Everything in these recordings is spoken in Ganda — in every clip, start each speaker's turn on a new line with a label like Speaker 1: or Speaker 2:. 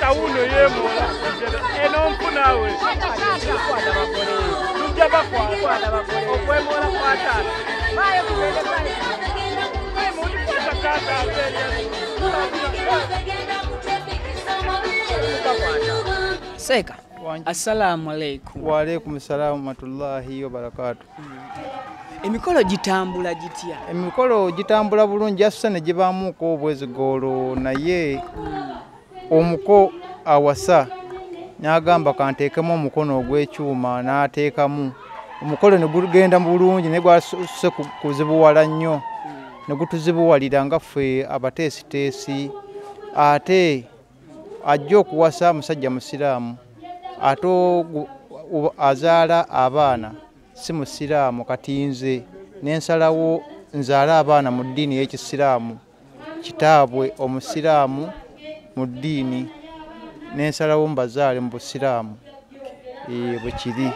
Speaker 1: Taata wuno yeemola eno nfunawe tujja bakwata okwemola kwa taata.
Speaker 2: Seka. Assalamu alaikum.
Speaker 3: Wa alaikum salaam wa rahmatullahi wa barakatuh.
Speaker 2: Emikolo gitambula gitya?
Speaker 3: Emikolo gitambula bulungi asusa ne gibaamuko obwezigolo naye omuko awasa n'agamba kanteekemu omukono ogw'ekyuma n'ateekamu omukolo ne gugenda bulungi naye gwasuse kuzibuwala nnyo ne gutuzibuwalira nga ffe abateesiteesi ate ajja okuwasa musajja musiraamu ate azaala abaana si musiraamu kati nze nensalawo nzaala abaana mu ddiini y'ekisiraamu kitaabwe omusiraamu mu ddiini nensalawo mbazaale mu busiraamu bwe kiri.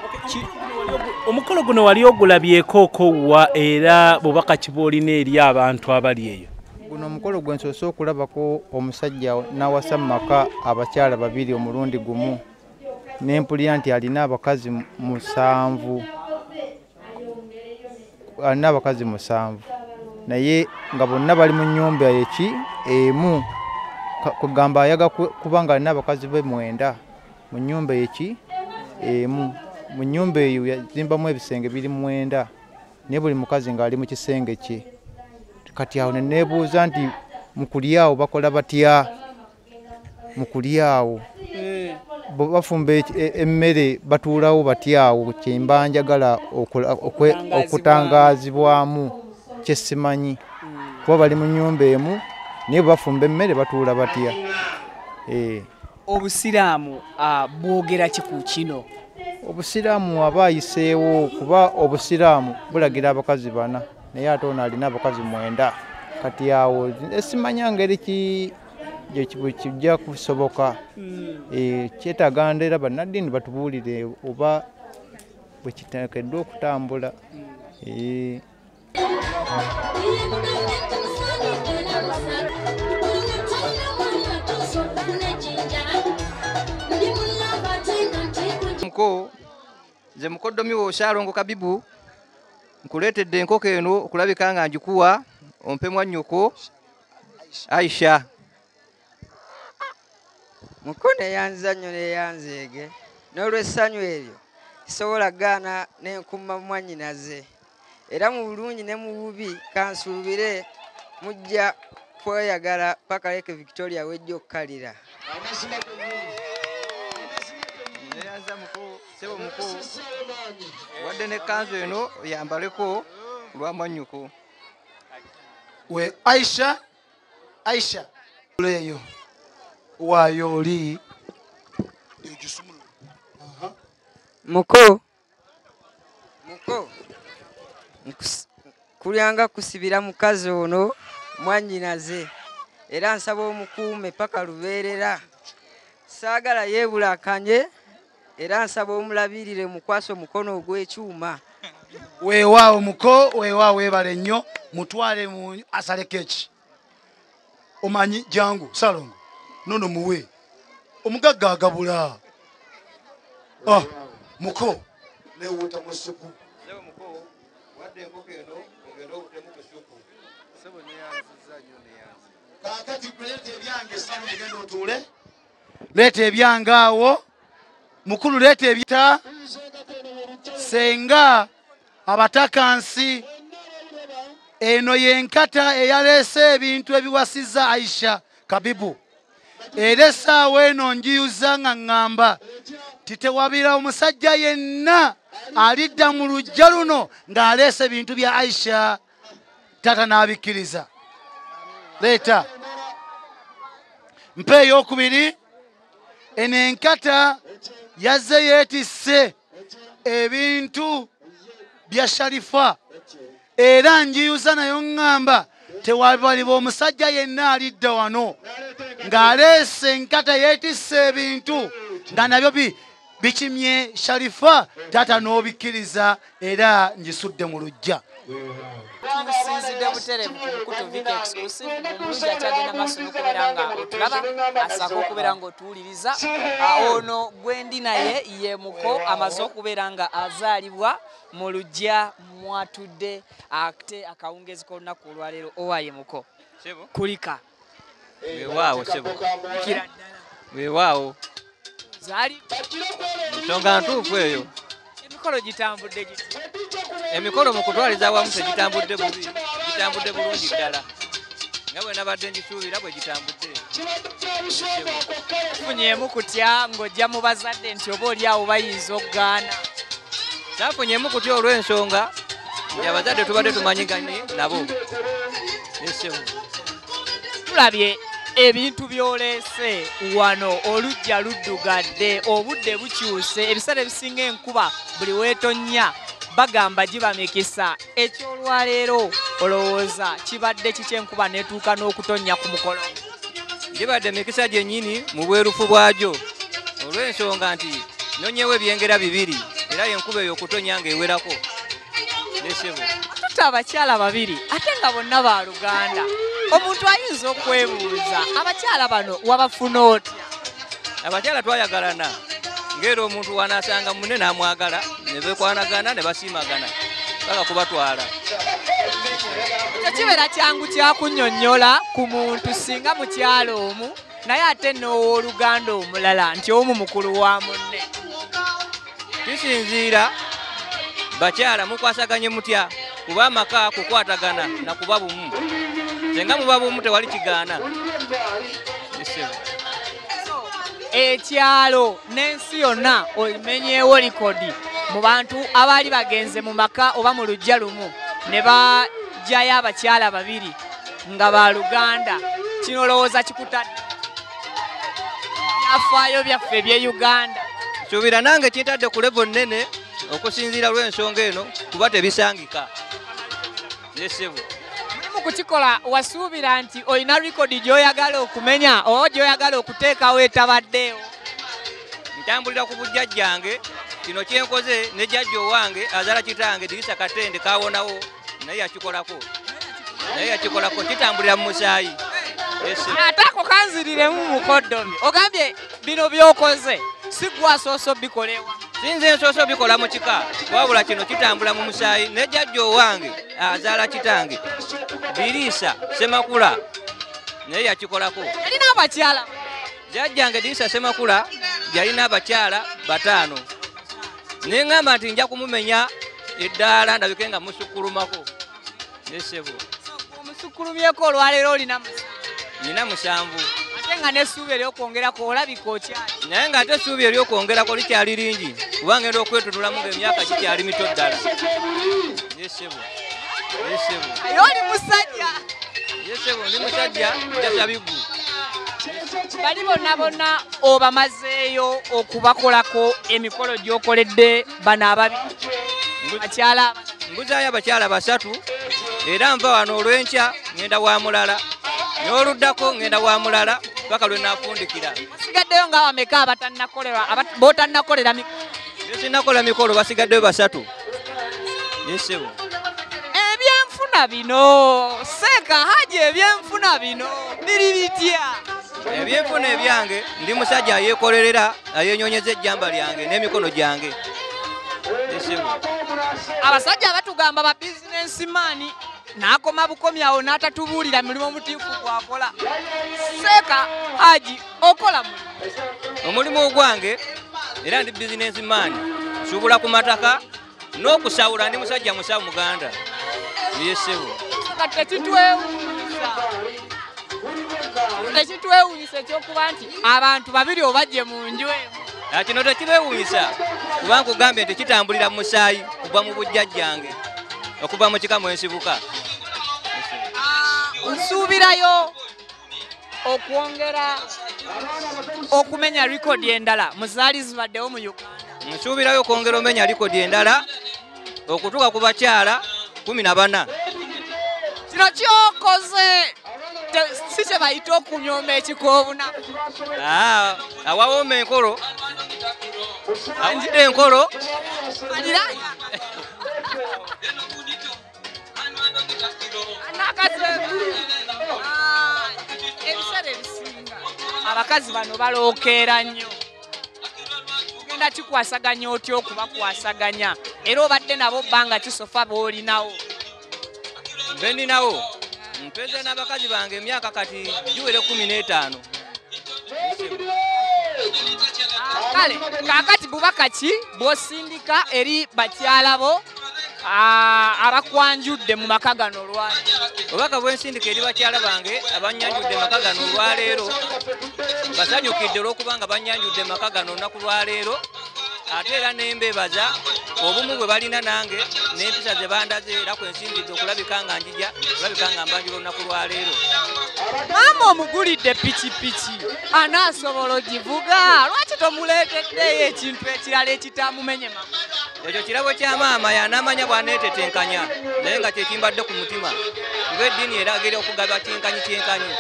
Speaker 1: Omukolo guno wali ogulabyeko wa era bubaka ki bw'olina eri abantu abali eyo?
Speaker 3: Guno omukolo gwe nsoose okulabako omusajja n'awasa mu maka abakyala babiri omulundi gumu nempulira nti alina abakazi musanvu alina abakazi musanvu naye nga bonna bali mu nnyumba eki emu kugamba ayaga kubanga alina abakazi be mwenda mu nnyumba eki emu mu nnyumba eyo yazimbamu ebisenge biri mwenda naye buli mukazi ng'ali mu kisenge kye. Kati awo ne neebuuza nti mu kulyawo bakola batya mu kulyawo bafumba emmere batuulawo batyawo kyemba njagala okutangaazibwamu kye simanyi kuba bali mu nnyumba emu naye bafumba emmere batuula batya.
Speaker 2: Obusiraamu bwogera ki ku kino?
Speaker 3: Obusiraamu aba ayiseewo kuba obusiraamu bulagira abakazi bana naye ate ono alina abakazi mwenda kati awo simanya ngeri ki kijja kusoboka. Kyetaaga era bannaddiini batubuulire oba bwe kiteekeddwa okutambula.
Speaker 4: Muko nze mukoddomi wo Ssalongo Kabibu nkuleetedde enkoko eno okulabika nga njikuwa ompe mwannyoko Aisha.
Speaker 5: Muko neyanza nnyo neyanzeege n'olw'essanyu eryo sisobola gaana n'enkumma mwannyinaze era mu bulungi ne mu bubi kansuubire mujja kweyagala paka Lake Victoria wejja okukkalira.
Speaker 4: Neyanza muko ssebo muko wadde n'ekkanzu eno oyambaleko lwa mwannyoko.
Speaker 6: We Aisha, Aisha leyo waayo oli
Speaker 5: muko muko kulyanga kusibira mukazi ono mwannyinaze era nsaba omukuume paka lubeerera saagala yeebulakanye era nsaba omulabirire mukwase omukono ogw'ekyuma.
Speaker 6: Weewaawo muko weewaawo weebale nnyo mutwale mu asale keki omanyi jangu Ssalongo nono muwe omugagga agabula muko newuta mu ssupu.
Speaker 4: Ssebo muko wadde enkoko eno ogende owutemu ku ssupu.
Speaker 7: Ssebo neyanzizza nnyo neyanze.
Speaker 6: Kaakati leeta ebyange Ssalongo genda otuule leeta ebyange awo mukulu leeta ebyta senga abatakansi eno yenkata eyaleese ebintu ebiwasizza Aisha Kabibu era essaawa eno njiyuza nga ŋŋamba titewabira omusajja yenna alidda mu luggya luno ng'aleese ebintu bya Aisha taata n'abikkiriza. Leeta mpe ey'okubiri eno enkata yazze yeetisse ebintu bya Sharifa era njiyuza nayo ŋŋamba tewabaliba omusajja yenna alidda wano ng'aleese enkata yeetisse ebintu nga nabyo bikimye Sharifa taata n'obikkiriza era ngisudde mu luggya.
Speaker 2: Tusinzidde butereevu ku mukutu Vic Exclusive. Omulungi akyagenda maaso n'okubeera nga otulaba, asaako okubeera ng'otuwuliriza. Ono gwendi naye ye muko amaze okubeera nga azaalibwa mu luggya mwatudde ate akawungeezi k'olunaku olwaleero. Owaye muko, kulika.
Speaker 4: Weewaawo ssebo. Weewaawo.
Speaker 2: Zaali
Speaker 4: nsonga ntuufu eyo.
Speaker 2: Emikolo gitambudde giti?
Speaker 4: Emikolo mu kutwaliza awamu tegitambudde bubi, gitambudde bulungi ddala nga bwe nabadde ngisuubira bwe gitambudde.
Speaker 2: Ofunyeemu kutya ng'ojja mu bazadde nti oba oli awo bayinza okugaana?
Speaker 4: Saafunyeemu kutya olw'ensonga nti abazadde tubadde tumanyiganye nabo. Ssebo.
Speaker 2: Tulabye ebintu by'oleese wano, oluggya luddugadde, obudde bukyuse, ebiseera ebisinga enkuba buli weetonnya bagamba giba mikisa. Ekyolwaleero olowooza kibadde kiki enkuba n'etuuka n'okutonnya ku mukolo?
Speaker 4: Gibadde mikisa gyennyini mu bwerufu bwagyo olw'ensonga nti nonyewo ebyengera bibiri era enkuba eyo okutonnya ng'ewerako. Ssebo.
Speaker 2: Atutte abakyala babiri ate nga bonna baluganda. Omuntu ayinza okwebuuza abakyala bano wabafuna otya?
Speaker 4: Abakyala twayagalana ng'era omuntu wanaasanga munne n'amwagala ne bekwanagana ne basiimagana paka kubatwala.
Speaker 2: Ekyo kibeera kyangu kyakunnyonnyola ku muntu singa mukyala omu naye ate n'owooluganda omulala nti omu mukulu wa munne.
Speaker 4: Kisinziira bakyala mukwasaganye mutya, kuba amaka kukwatagana na kuba bumu. Senga muba bumu tewali kigaana.
Speaker 2: Ekyalo n'ensi yonna omenyeewo likodi mu bantu abaali bagenze mu maka oba mu luggya lumu ne bajjayo abakyala babiri nga baluganda. Kino olowooza kikutadde byafaayo byaffe eby'e Uganda?
Speaker 4: Nsuubira nange kintadde ku levo nnene okusinziira lw'ensonga eno kuba tebisangika. Ssebo.
Speaker 2: Mu kukikola wasuubira nti olina rekodi gy'oyagala okumenya oba gy'oyagala okuteekawo etabaddeewo?
Speaker 4: Ntambulira ku bujjajjange, kino kye nkoze ne jjajja owange azaala kitange Dirisa Katende kawonawo naye yakikolako. Naye yakikolako, kitambulira mu musaayi.
Speaker 2: Ate ako kanziriremu mukoddomi, ogambye bino by'okoze si ggwe asoose obikola ewa?
Speaker 4: Sinze nsoose obikola mu kika, wabula kino kitambula mu musaayi ne jjajja owange azaala kitange Dirisa Ssemakula naye yakikolako.
Speaker 2: Yalina abakyala?
Speaker 4: Jjajjange Dirisa Ssemakula yalina abakyala bataano. Ne ŋŋamba nti nja kumumenya eddaala ndabike nga musukkulumako. Ssebo.
Speaker 2: Omusukkulumyeko olwaleero olina musanvu?
Speaker 4: Nina musanvu.
Speaker 2: Ate nga n'essuubi ery'okwongerako olabika okyali?
Speaker 4: Naye ng'ate essuubi ery'okwongerako likyali lingi kuba ngenda okwetunulamu ng'emyaka gikyali mito ddala. Ssebo. Ssebo.
Speaker 2: Aye oli musajja?
Speaker 4: Ssebo, ndi musajja njasabiggu.
Speaker 2: Bali bonna bonna obamazeeyo okubakolako emikolo gy'okoledde bano ababiri? Bakyala?
Speaker 4: Mbuzaayo abakyala basatu era nva wano olw'enkya ngenda wa mulala n'oluddako ngenda wa mulala paka lwe naafundikira.
Speaker 2: Basigaddeyo nga bameka abatannakolerwa b'otannakolera mikolo?
Speaker 4: Sinnakola mikolo, basigaddeyo basatu. Ssebo.
Speaker 2: Ebyenfuna bino Seeka Haji, ebyenfuna bino biri bitya?
Speaker 4: Ebyenfuna ebyange ndi musajja ayeekolerera ayenyonyeza ejjamba lyange n'emikono gyange. Ssebo.
Speaker 2: Abasajja batugamba ba businessman n'akoma bukomi awo n'atatubuulira mulimu mutiifu gwakola. Seeka Haji, okola mulimu?
Speaker 4: Omulimu ogwange era ndi businessman, nsuubula ku mataka n'okusawula, ndi musajja musawo muganda. Ssebo.
Speaker 2: Kati tekitwewuunyisa ekyokuba nti abantu babiri obajje mu nju emu?
Speaker 4: Kino tekibeewuunyisa kuba nkugambye nti kitambulira mu musaayi kuva mu bujjajjange okuva mu kika mwe nsibuka.
Speaker 2: Nsuubirayo okwongera okumenya rekodi endala muzaali zibaddewo mu Uganda?
Speaker 4: Nsuubirayo okwongera omenya rekodi endala okutuuka ku bakyala 14.
Speaker 2: Kino kyokoze si kye bayita okunyooma ekikoobuna?
Speaker 4: Awawooma enkolo, awudde enkolo.
Speaker 2: Abakazi bano balookeera nnyo. Ogenda kikwasaganya otya okubakwasaganya? Era obadde nabo bbanga kisofa b'olinawo.
Speaker 4: Nze ndinawo mpeze n'abakazi bange emyaka kati giwere 15.
Speaker 2: Kale kaakati bubaka ki bw'osindika eri bakyala bo abakwanjudde mu maka gano olwaleero?
Speaker 4: Obubaka bwensindika eri bakyala bange abanyanjudde maka gano olwaleero, basanyukidde olw'okubanga banyanjudde maka gano olunaku lwaleero, ate era nembeebaza obumu bwe balina nange n'empisa ze bandaze, era kwensinzidde okulabika nga njija okulabika nga mbanjula olunaku lwaleero.
Speaker 2: Maama omugulidde pikipiki, anaasobola ogivuga? Lwaki tomuleeteddeyo ekintu ekirala ekitamumenye magulu?
Speaker 4: Ekyo kirabo kya maama, y'anaamanya bw'aneetetenkanya, naye nga kyekimbadde ku mutima, kuba eddiini eragira okugaba kyenkanyi kyenkanyi,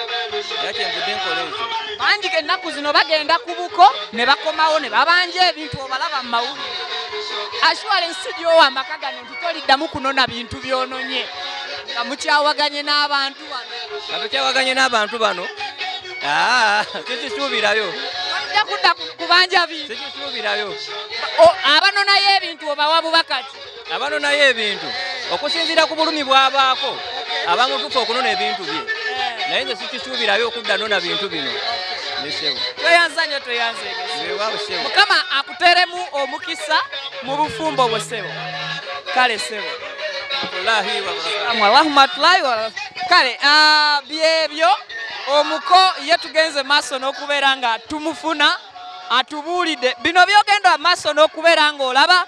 Speaker 4: era kyenvudde nkola ekyo.
Speaker 2: Bangi ennaku zino bagenda ku buko ne bakomawo ne babanja ebintu obalaba mu mawulire. Assurance gy'owa amaka gano nti toliddamu kunona bintu by'ononye nga mukyawaganye n'abantu bano.
Speaker 4: Nga tukyawaganye n'abantu bano, sikisuubirayo.
Speaker 2: Tolidda kudda kubanja bintu.
Speaker 4: Sikisuubirayo.
Speaker 2: Abanonayo ebintu obawa bubaka ki?
Speaker 4: Abanonayo ebintu okusinziira ku bulumi bw'abaako, abamutuufu okunona ebintu bye, naye nze sikisuubirayo okudda nona bintu bino.
Speaker 2: Tweyanza nnyo, tweyanzeege. Mukama akuteeremu omukisa mu bufumbo bwo ssebo. Kale ssebo. Kale byebyo omuko ye tugenze maaso n'okubeera nga tumufuna atubuulidde bino byogenda maaso n'okubeera ng'olaba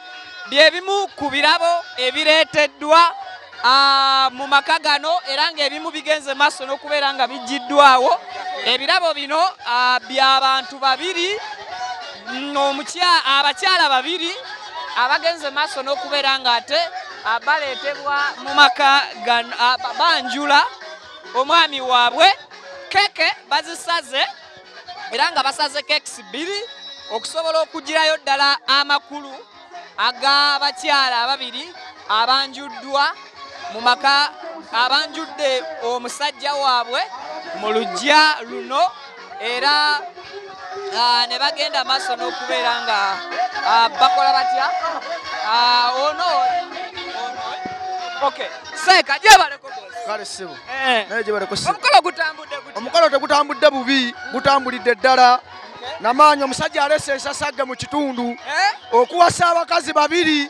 Speaker 2: byebimu ku birabo ebireeteddwa mu maka gano, era ng'ebimu bigenze maaso n'okubeera nga biggyiddwawo. Ebirabo bino by'abantu babiri, abakyala babiri abagenze maaso n'okubeera ng'ate baleetebwa mu maka gano, banjula omwami waabwe. Keke bazisaze era nga basaze kekisi 2 okusobola okugirayo ddala amakulu ag'abakyala ababiri abanjuddwa mu maka, abanjudde omusajja waabwe mu luggya luno, era ne bagenda maaso n'okubeera nga bakola batya. Ono okay, seeka gyebaleko.
Speaker 7: Kale ssebo. Naye gyebaleko ssebo.
Speaker 2: Omukolo gutambudde gutya?
Speaker 7: Omukolo tegutambudde bubi, gutambulidde ddala. Namaanyi omusajja aleese ensasagge mu kitundu okuwasa abakazi babiri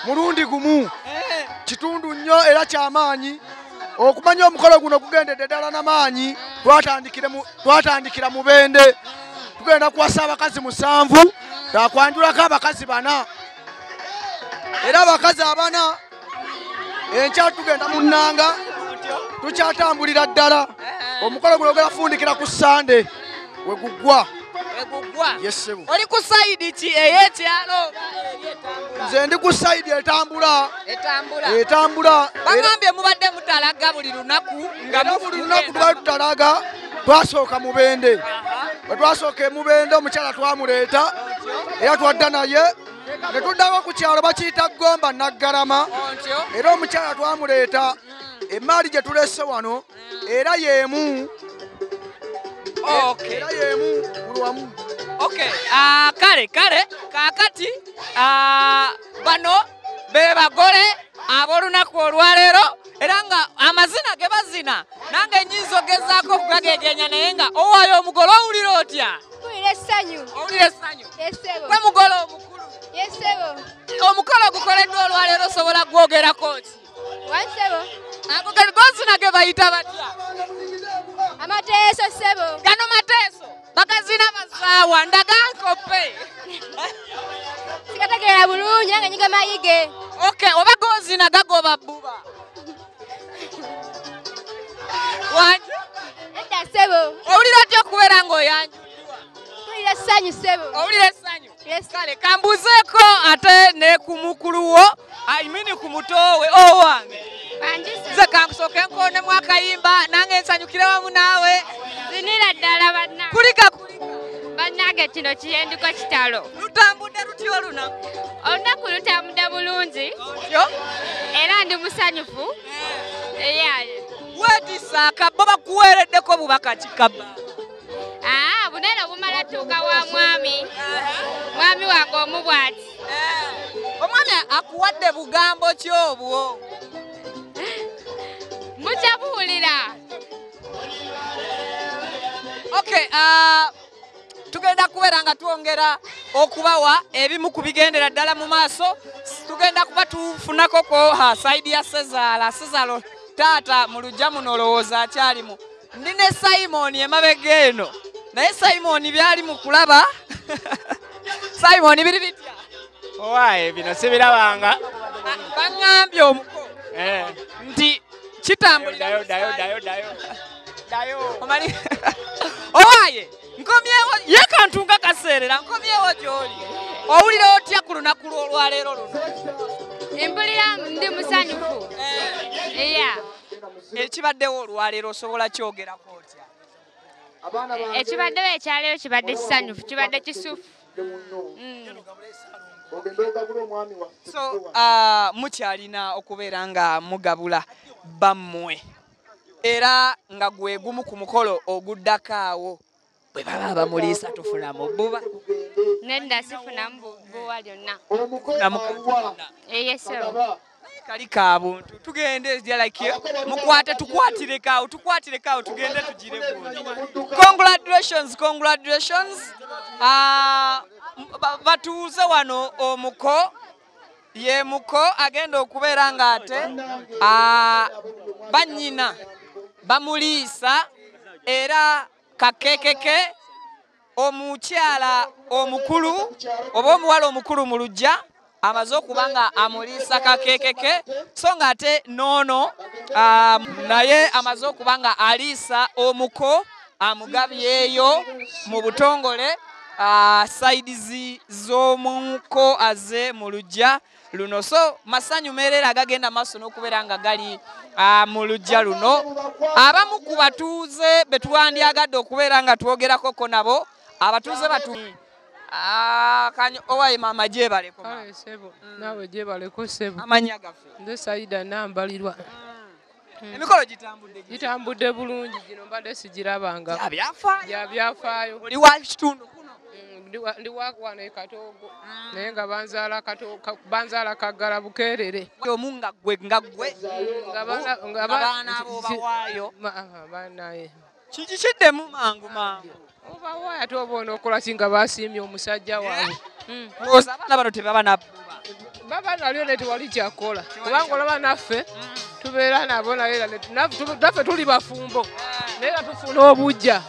Speaker 7: mulundi gumu. Kitundu nnyo era kyamaanyi. Okumanya omukolo guno gugendedde ddala namaanyi, twatandikira Mubende. Tugenda kuwasa abakazi 7, twakwanjulako abakazi 4. Era abakazi abana enkya tugenda mu nnanga, tukyatambulira ddala. Omukolo guno gulafundikira ku Sande we guggwa.
Speaker 2: Oli ku sayidi ki ey'ekyalo?
Speaker 7: Nze ndi ku sayidi etambula. Etambula.
Speaker 2: Bagambye mubadde mutalaga buli lunaku.
Speaker 7: Nga buli lunaku tubadde tutalaga. Twasooka Mubende. Bwe twasooka e Mubende omukyala twamuleeta era twadda naye. Ne tuddako ku kyalo bakiyita Gomba Naggalama, era omukyala twamuleeta. Emaali gye tulese wano era y'emu. Era y'emu buli wamu.
Speaker 2: Okay, kale kale kaakati bano be bagole ab'olunaku olwaleero, era nga amazina ge bazina nange nnyinza ogezaako okugagegenya, naye nga owaayo omugole owulira otya?
Speaker 8: Mpulira essanyu.
Speaker 2: Owulira essanyu?
Speaker 8: Yes ssebo.
Speaker 2: Gwe mugole omukulu?
Speaker 8: Yes ssebo.
Speaker 2: Omukolo ogukoleddwa olwaleero osobola gwogerako ki?
Speaker 8: Wangi ssebo.
Speaker 2: Ago gozina ge bayita batya?
Speaker 8: Amateeso ssebo.
Speaker 2: Gano mateeso bagazina bazaawa ndaga nkope.
Speaker 8: Sikategeera bulungi nange nyiga mayige.
Speaker 2: Okay, oba gozina gagoba bbuba. Wangi?
Speaker 8: Edda ssebo.
Speaker 2: Owulira otya okubeera ng'oyanjuddwa?
Speaker 8: Mpulira essanyu ssebo.
Speaker 2: Owulira essanyu?
Speaker 8: Yes.
Speaker 2: Kale kambuzeeko ate ne ku mukulu wo, I mean ku muto we owange. Nze kankusooke nkoonemu akayimba nange nsanyukire wamu naawe.
Speaker 9: Zinira ddala bannange.
Speaker 2: Kulika kulika.
Speaker 9: Bannange kino kiyendiko kitalo.
Speaker 2: Lutambudde lutya olunaku?
Speaker 9: Olunaku lutambudde bulungi.
Speaker 2: Otyo?
Speaker 9: Era ndi musanyufu. Weetisse
Speaker 2: akabbo bakuweereddeko bubaka ki kabba?
Speaker 9: Bunene. Natuuka wa mwami. Mwami wange omu bw'ati.
Speaker 2: Omwami akuwadde bugambo ki obwo?
Speaker 9: Mukyabuwulira.
Speaker 2: Okay, tugenda kubeera nga twongera okubawa ebimu ku bigendera ddala mu maaso. Tugenda kuba tufunako ko saidi ya Sezaala. Sezaala taata mu luggya muno olowooza akyalimu. Ndi ne Simon emabega eno, naye Simon byali mu kulaba. Simon biri bitya?
Speaker 10: Owaaye bino sibirabanga.
Speaker 2: Baŋŋambye omuko nti kitambulira.
Speaker 10: Dayo.
Speaker 2: Omanyi owaaye nkomyewo ye kantu nga kaseerera nkomyewo gy'oli. Owulira otya ku lunaku lw'olwaleero luno?
Speaker 9: Mpulira ndi musanyufu. Yeah.
Speaker 2: Ekibaddewo olwaleero osobola kyogerako otya?
Speaker 9: Ekibaddewo ekyaleero kibadde kisanyufu, kibadde kisufu.
Speaker 2: So mukyalina okubeera nga mugabula bammwe era nga gwe gumu ku mukolo oguddako awo bwe baba bamuliisa tufunamu bbuba.
Speaker 9: Nedda sifunamu bbuba lyonna.
Speaker 2: Kali ka buntu tugende like mukwate tukwatireko tukwatireko tugende tugire gundi. Congratulations, congratulations. Batuuze wano omuko ye muko agenda okubeera nga ate bannyina bamuliisa era kakekeke omukyala omukulu oba omuwala omukulu mu luggya amaze okuba nga amuliisa kakekeke, so nga ate noono naye amaze okuba nga aliisa omuko amugabyeyo mu butongole saidizi z'omuko aze mu luggya luno. So masanyu meerere agagenda maaso n'okubeera nga gali mu luggya luno. Abamu ku batuuze be twandyagadde okubeera nga twogerakoko nabo abatuuze batu owaye maama gyebaleko.
Speaker 11: Naawe gyebaleko ssebo.
Speaker 2: Amannya gaffe?
Speaker 11: Nze Saida Nambalirwa.
Speaker 2: Emikolo gitambudde
Speaker 11: gitambudde bulungi, gino mbadde sigirabanga.
Speaker 2: Bya
Speaker 11: byafaayo.
Speaker 2: Oli wa kitundu kuno?
Speaker 11: Ndi wa wano e Katoogo, naye nga banzaala Kaggala Bukeerere.
Speaker 2: Omu nga ggwe nga ggwe nga baana bo bawaayo.
Speaker 11: Banaye
Speaker 2: kiki kiddemu mangu mangu?
Speaker 11: Obawaayo ate oba onookola ki nga basiimye omusajja waabwe?
Speaker 2: Olowooza abaana bano tebaba nabbuba?
Speaker 11: Baba nalyo ne tewali kyakola, kubanga olaba naffe tubeera nabo naye naffe tuli bafumbo naye era tufuna obujja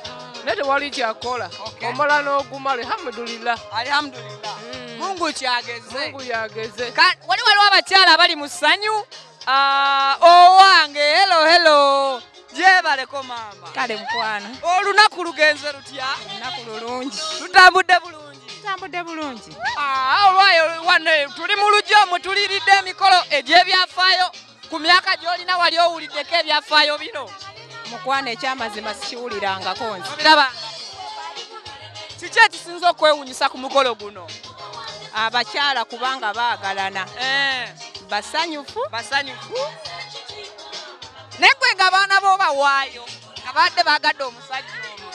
Speaker 11: naye tewali kyakola. Omala n'oguma, alhamdulillah.
Speaker 2: Alhamdulillah. Mungu kyageze.
Speaker 11: Mungu yageze.
Speaker 2: Wali waliwo abakyala abali mu ssanyu. Owange hello hello. Gyebaleko maama.
Speaker 12: Kale mukwano.
Speaker 2: Olunaku lugenze lutya?
Speaker 12: Olunaku lulungi.
Speaker 2: Lutambudde bulungi.
Speaker 12: Tutambudde bulungi.
Speaker 2: Olwayo wano tuli mu luggya omwe tuliridde emikolo egy'ebyafaayo. Ku myaka gy'olina wali owuliddeko ebyafaayo bino?
Speaker 12: Mukwano ekyamazima sikiwulirangako nze.
Speaker 2: Obiraba? Kiki ekisinza okwewuunyisa ku mukolo guno?
Speaker 12: Abakyala kubanga baagalana. Basanyufu.
Speaker 2: Basanyufu. Naye gwe nga abaana bo bawaayo nga badde baagadde omusajja ono.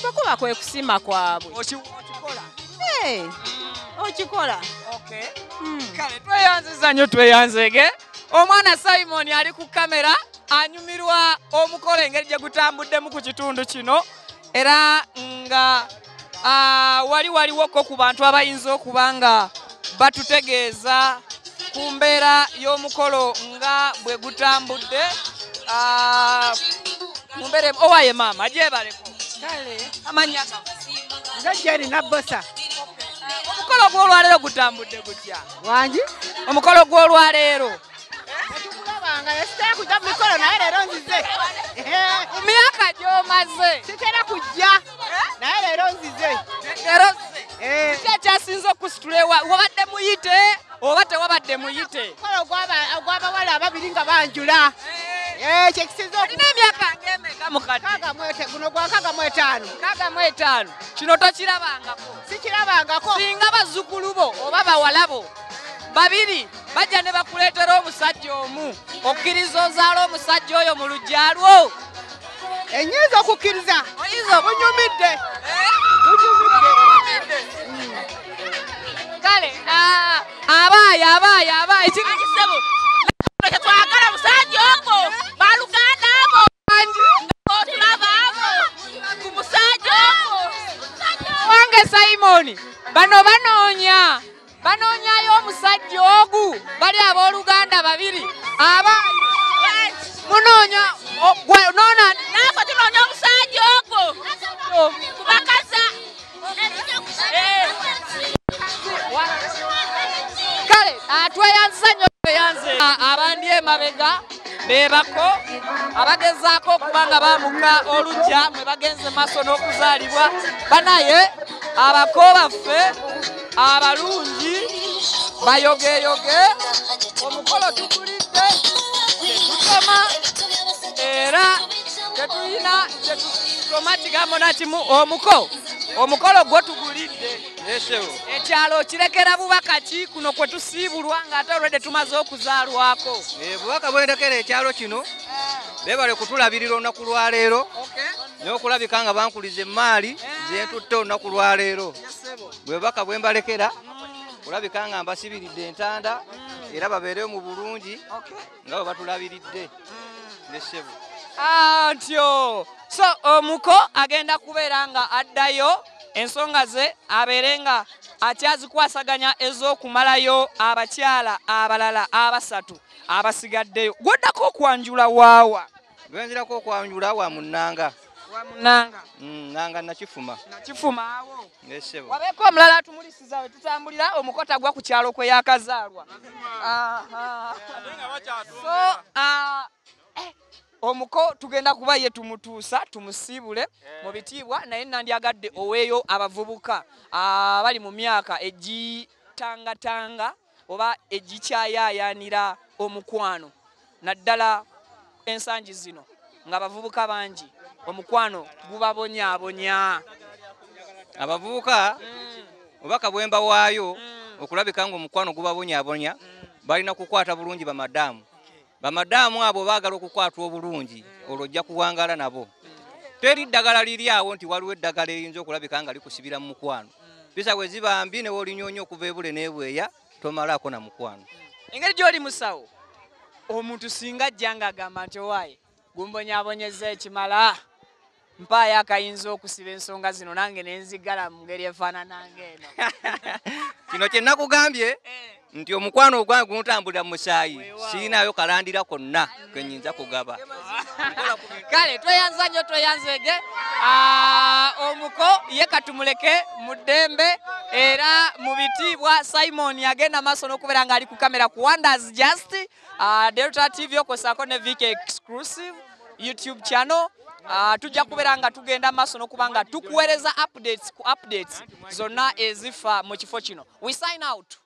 Speaker 12: Bwe kuba kwe kusima kwabwe.
Speaker 2: Okikola?
Speaker 12: Okikola.
Speaker 2: Okay. Kale tweyanziza nnyo tweyanzege. Omwana Simon ali ku kamera anyumirwa omukolo engeri gye gutambuddemu ku kitundu kino, era nga wali waliwoko ku bantu abayinza okuba nga batutegeeza ku mbeera y'omukolo nga bwe gutambudde. Mu mbeera owaye maama gyebaleko.
Speaker 12: Kale
Speaker 2: amannya gaffe?
Speaker 12: Nze Jerry Nabbosa.
Speaker 2: Omukolo gw'olwaleero gutambudde gutya?
Speaker 12: Wangi?
Speaker 2: Omukolo gw'olwaleero
Speaker 12: tetukulabanga, sitera kujja mu mikolo naye leero nzize.
Speaker 2: Mu myaka gy'omaze
Speaker 12: sitera kujja naye leero nzize.
Speaker 2: Leero nzize. Kiki ekyasinze okusitula ewa? Wabadde muyite oba tewabadde muyite?
Speaker 12: Omukolo ogw'abawala ababiri nga banjula. Kyekisinze.
Speaker 2: Olina emyaka ng'emeka mukadde?
Speaker 12: Guno gwa 65.
Speaker 2: 65. Kino tokirabangako?
Speaker 12: Sikirabangako.
Speaker 2: Singa bazzukulu bo oba bawala bo babiri bajja ne bakuleetera omusajja omu, okkiriza ozaala omusajja oyo mu luggya lwo?
Speaker 12: Enyinza okukkiriza.
Speaker 2: Oyinza
Speaker 12: bunyumidde.
Speaker 2: Abaye abaye abaye
Speaker 12: Ssebo twagala musajja ogwo baluganda abo otulaba abo ku musajja ogwo.
Speaker 2: Wange Simon, bano banoonya banoonyayo omusajja ogu, bali abooluganda babiri abaye munoonya nona
Speaker 12: naffe tunoonya omusajja ogwo kubakaza.
Speaker 2: Kale tweyanziza nnyo, tweyanze abandi emabega bebako abagezaako okuba nga baamuka oluggya mwe bagenze maaso n'okuzaalibwa. Banaye abako baffe abalungi bayogeyoge, omukolo tugulidde tetusoma era tetulina kyetusoma kigambo na kimu. Omukolo gwo tugulidde. Ekyalo kirekera bubaka ki kuno kwe tusiibulwa ng'ate olwedde tumaze okuzaalwako?
Speaker 4: Bubaka bwendekera ekyalo kino, beebale kutulabirira olunaku lwaleero n'okulabika nga bankuliza emaali zentutte olunaku lwaleero. Bwe bubaka bwe mbalekera kulabika nga mbasibiridde entanda era babeereyo mu bulungi nga bwe batulabiridde. Nessebo
Speaker 2: Antyo. So omuko agenda kubeera nga addayo ensonga ze abeere nga akyazikwasaganya ez'okumalayo abakyala abalala abasatu abasigaddeyo. Gwoddako okwanjula waawa?
Speaker 4: Gwenzirako okwanjula wa Munnanga.
Speaker 2: Wa Munnanga.
Speaker 4: Nnanga Nakifuma.
Speaker 2: Nakifuma awo.
Speaker 4: Nessebo.
Speaker 2: Wabeeko omulala atumulisiza we tutambulira, omuko tagwa ku kyalo kwe yakazaalwa. So omuko tugenda kuba ye tumutuusa tumusiibule mu bitiibwa, naye nandyagadde oweeyo abavubuka abali mu myaka egitangatanga oba egikyayaayaanira omukwano, naddala ensangi zino ng'abavubuka bangi omukwano gubabonyaabonya.
Speaker 4: Abavubuka obubaka bwe mbawaayo okulabika ng'omukwano gubabonyaabonya, balina kukwata bulungi bamadaamu. Bamadaamu abo baagala okukwatwa obulungi, olwo ojja kuwangaala nabo. Teri ddagala liri awo nti waliwo eddagala eriyinza okulabika nga likusibira mu mukwano. Mpisa bwe ziba mbi ne w'olinyoonya okuva ebule n'ebweya tomalaako na mukwano.
Speaker 2: Engeri gy'oli musawo, omuntu singa ajja ng'agamba nti owaaye gumbonyaabonyeza ekimala, mpaayo akayinza okusiba ensonga zino nange ne nzigala mu ngeri efaanana ng'eno.
Speaker 4: Kino kye nakugambye nti omukwano ogwange guntambulira mu musaayi, sirinaayo kalandira konna ke nnyinza kugaba.
Speaker 2: Kale tweyanza nnyo, tweyanzege. Omuko ye katumuleke mu ddembe era mu bitiibwa. Simon agenda maaso n'okubeera ng'ali ku kamera ku Wonders Just Delta TV okosaako ne VK Exclusive YouTube channel. Tujja kubeera nga tugenda maaso n'okuba nga tukuweereza updates ku updates zonna ezifa mu kifo kino. We sign out.